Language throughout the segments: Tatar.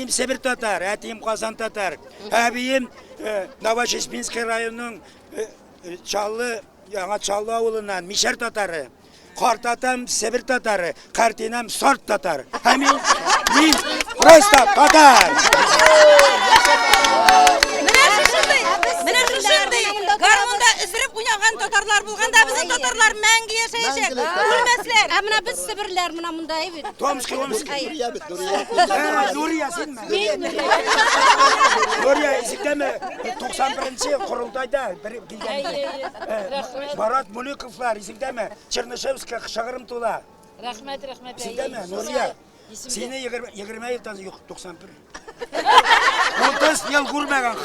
Әнием Себер татар, әтием Казан татар. Әбием э, Новочеспинский районының э, э, Чаллы, Яңа Чаллы авылыннан, Мишәр татары. Картатам Себер татары, картинам Сарт татар. Һәм мин, мин просто татар. Менә шушындый, менә шушындый гармунда өздереп уйнаган татарлар булганда безнең татарлар мәңге яшәячәк. Үлмәсләр. Ә менә без себерләр менә монда әйбит. Томский, Омский. Нурия бит, Нурия. Ә, Нурия синме? Нурия, исеңдәме? 91-нче корылтайда бер килгән идек. Ә, Марат Муликовлар, исеңдәме? Чернышевская шыгрым тула. Рәхмәт, рәхмәт. Исеңдәме, Нурия? Сине 20 20 елдан юк, 91. 30 ел күрмәгән.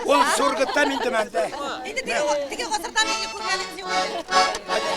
Ул Сургутта мин Төмәндә. Инде теге теге гасырда мине күрмәдегез юк.